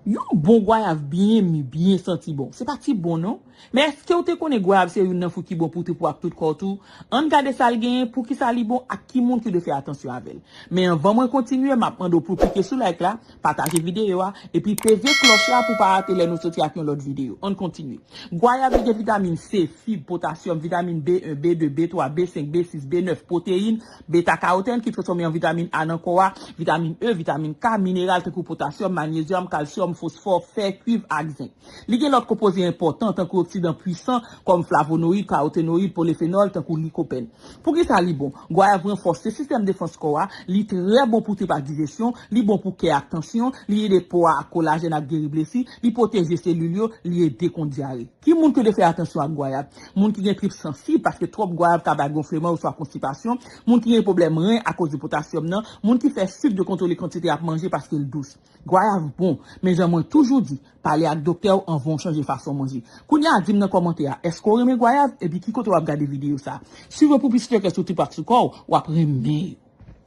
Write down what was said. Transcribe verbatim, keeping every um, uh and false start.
Yon bon gwayav byen mi, byen santi bon. Se pa ti bon non. Men èske w te konnen gwayav se youn nan fwi ki bon pou tou, pou ak tout kò w tou? Ann gade sa l genyen, poukisa li bon ak ki moun ki w dwe fè atansyon avè l. Men anvan mwen kontinye, m ap mande w pou w klike sou like la, pataje videyo a, epi peze klòch la pou w pa rate lè nou soti ak yon lòt videyo. Ann kontinye. Gwayav li gen vitamin C, fib, potasyòm, vitamin B en, B de, B twa, B senk, B sis, B nèf, pwoteyin, beta karotèn ki transfòme an vitamin A nan kò a, vitamin E, vitamin K, mineral tankou potasyòm, manyezyòm, kalsyòm, fosfò, fè, kwiv ak zenk. Li gen lòt konpoze enpòtan tankou oksidan pwisan kòm flavonoyid, karotenoyid, polifenòl tankou likopèn. Poukisa li bon? Gwayav ranfòse sistèm defans kò a, li trè bon pou trip ak dijesyon, li bon pou kè ak tansyon, li ede po a ak kolajèn ak geri blesi, li pwoteje selil yo, li ede kont dyare. Ki moun ki dwe fè atansyon ak gwayav? Moun ki gen trip sansib, paske twòp gwayav ka bay gonfleman oswa konstipasyon, moun ki gen pwoblèm ren akoz de potasyòm nan, moun ki fè sik dwe kontwole kantite y ap manje paske l dous. Gwayav bon, men jan mwen toujou di, pale ak doktè w anvan w chanje fason w manje. Kounye a, di m nan kòmantè a, èske w renmen gwayav? Epi ki kote w ap gade videyo sa a? Swiv yo pou plis sekè sou trip ak sou kò w, w ap renmen yo.